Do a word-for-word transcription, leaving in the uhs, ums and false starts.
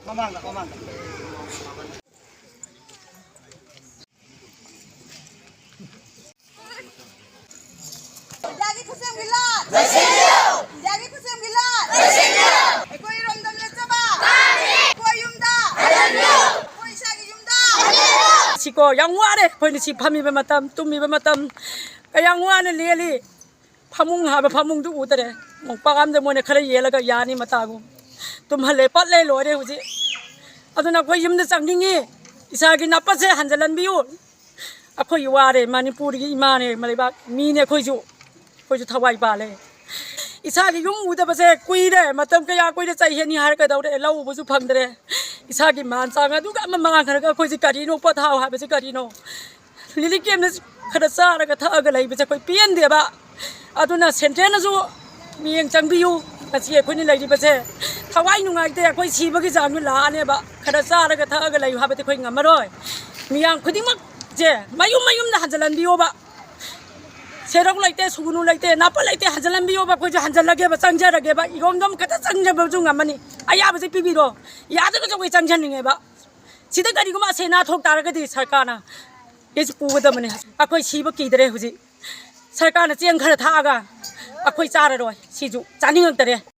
ꯃꯃꯥꯡꯗ, ꯃꯃꯥꯡꯗ꯫ ꯏꯟꯗꯤꯌꯥꯒꯤ ꯈꯨꯠꯁꯦꯝꯒꯤ ꯂꯥꯟ! ꯂꯣꯏꯁꯤꯜꯂꯨ! ꯏꯟꯗꯤꯌꯥꯒꯤ ꯈꯨꯠꯁꯦꯝꯒꯤ ꯂꯥꯟ! ꯂꯣꯏꯁꯤꯜꯂꯨ! ꯑꯩꯈꯣꯏ ꯏꯔꯣꯝꯗꯝ ꯂꯦꯞꯆꯕ! ꯇꯥꯗꯦ! ꯑꯩꯈꯣꯏ ꯌꯨꯝꯗ! ꯍꯜꯍꯜꯂꯨ! ꯑꯩꯈꯣꯏ ꯏꯁꯥꯒꯤ ꯌꯨꯝꯗ! ꯍꯜꯍꯜꯂꯨ! ꯁꯤꯀꯣ, ꯌꯥꯝ ꯋꯥꯔꯦ꯫ ꯑꯩꯈꯣꯏꯅ ꯁꯤ ꯐꯝꯃꯤꯕ ꯃꯇꯝ, ꯇꯨꯝꯃꯤꯕ ꯃꯇꯝ, ꯀꯌꯥꯝ ꯋꯥꯅ ꯂꯦꯜꯂꯤ꯫ ꯐꯃꯨꯡ ꯍꯥꯏꯕ ꯐꯃꯨꯡꯗꯨ ꯎꯗꯔꯦ꯫ ꯃꯣꯝꯄꯥꯛ ꯑꯃꯗ ꯃꯣꯏꯅ ꯈꯔ ꯌꯦꯜꯂꯒ ꯌꯥꯅꯤ ꯃꯇꯥꯒꯨꯝ꯫ ꯇꯨꯝꯍꯜꯂꯦ, ꯄꯠꯂꯦ, ꯂꯣꯏꯔꯦ ꯍꯧꯖꯤꯛ꯫ ꯑꯗꯨꯅ ꯑꯩꯈꯣꯏ ꯌꯨꯝꯗ ꯆꯪꯅꯤꯡꯉꯤ꯫ ꯏꯁꯥꯒꯤ ꯅꯥꯄꯠꯁꯦ ꯍꯟꯖꯤꯜꯍꯟꯕꯤꯌꯨ꯫ ꯑꯩꯈꯣꯏ ꯋꯥꯔꯦ, ꯃꯅꯤꯄꯨꯔꯒꯤ ꯏꯃꯥꯅꯦ, ꯂꯩꯕꯥꯛ ꯃꯤꯅꯦ ꯑꯩꯈꯣꯏꯁꯨ꯫ ꯑꯩꯈꯣꯏꯁꯨ ꯊꯋꯥꯏ ꯄꯥꯜꯂꯦ꯫ ꯏꯁꯥꯒꯤ ꯌꯨꯝ ꯎꯗꯕꯁꯦ ꯀꯨꯏꯔꯦ, ꯃꯇꯝ ꯀꯌꯥ ꯀꯨꯏꯔꯦ, ꯆꯍꯤ ꯑꯅꯤ ꯍꯥꯏꯔ ꯀꯩꯗꯧꯔꯦ, ꯂꯧ ꯎꯕꯁꯨ ꯐꯪꯗ꯭ꯔꯦ꯫ ꯏꯁꯥꯒꯤ ꯃꯥꯟ ꯆꯥꯡ ꯑꯗꯨꯒ ꯑꯃ ꯃꯥꯡꯈ꯭ꯔꯒ ꯑꯩꯈꯣꯏꯁꯦ ꯀꯔꯤꯅꯣ ꯄꯣꯊꯥꯎ ꯍꯥꯏꯕꯁꯦ ꯀꯔꯤꯅꯣ? ꯔꯤꯂꯤꯐ ꯀꯦꯝꯞꯅ ꯈꯔ ꯆꯥꯔꯒ ꯊꯛꯑꯒ ꯂꯩꯕꯁꯦ ꯑꯩꯈꯣꯏ ꯄꯦꯟꯗꯦꯕ꯫ ꯑꯗꯨꯅ ꯁꯦꯟꯇ꯭ꯔꯦꯜꯅꯁꯨ ꯃꯤꯠꯌꯦꯡ ꯆꯪꯕꯤꯌꯨ꯫ ꯉꯁꯤ ꯑꯩꯈꯣꯏꯅ ꯂꯩꯔꯤꯕꯁꯦ ꯊꯋꯥꯏ ꯅꯨꯡꯉꯥꯏꯇꯦ, ꯑꯩꯈꯣꯏ ꯁꯤꯕꯒꯤ ꯆꯥꯡꯁꯨ ꯂꯥꯛꯑꯅꯦꯕ꯫ ꯈꯔ ꯆꯥꯔꯒ ꯊꯛꯑꯒ ꯂꯩꯌꯨ ꯍꯥꯏꯕꯗꯤ ꯑꯩꯈꯣꯏ ꯉꯝꯃꯔꯣꯏ꯫ ꯃꯤꯌꯥꯝ ꯈꯨꯗꯤꯡꯃꯛꯁꯦ ꯃꯌꯨꯝ ꯃꯌꯨꯝꯗ ꯍꯟꯖꯤꯜꯍꯟꯕꯤꯌꯣꯕ꯫ ꯁꯦꯔꯧ ꯂꯩꯇꯦ, ꯁꯨꯒꯨꯅꯨ ꯂꯩꯇꯦ, ꯅꯥꯄꯜ ꯂꯩꯇꯦ, ꯍꯟꯖꯤꯜꯍꯟꯕꯤꯌꯣꯕ꯫ ꯑꯩꯈꯣꯏꯁꯨ ꯍꯟꯖꯤꯜꯂꯒꯦꯕ, ꯆꯪꯖꯔꯒꯦꯕ, ꯏꯔꯣꯝꯗꯣꯝ ꯈꯛꯇ ꯆꯪꯖꯕꯁꯨ ꯉꯝꯃꯅꯤ꯫ ꯑꯌꯥꯕꯁꯦ ꯄꯤꯕꯤꯔꯣ꯫ ꯌꯥꯗ꯭ꯔꯒꯁꯨ ꯑꯩꯈꯣꯏ ꯆꯪꯖꯅꯤꯡꯉꯦꯕ꯫ ꯁꯤꯗ ꯀꯔꯤꯒꯨꯝꯕ ꯑꯁꯦ ꯑꯅꯥ ꯊꯣꯛ ꯇꯥꯔꯒꯗꯤ ꯁꯔꯀꯥꯔꯅ ꯀꯦꯁ ꯄꯨꯒꯗꯕꯅꯤ꯫ ꯑꯩꯈꯣꯏ ꯁꯤꯕ ꯀꯤꯗ꯭ꯔꯦ ꯍꯧꯖꯤꯛ꯫ ꯁꯔꯀꯥꯔꯅ ꯆꯦꯡ ꯈꯔ ꯊꯥꯛꯑꯒ ꯑꯩꯈꯣꯏ ꯆꯥꯔꯔꯣꯏ꯫ ꯁꯤꯁꯨ ꯆꯥꯅꯤꯡꯉꯛꯇꯔꯦ꯫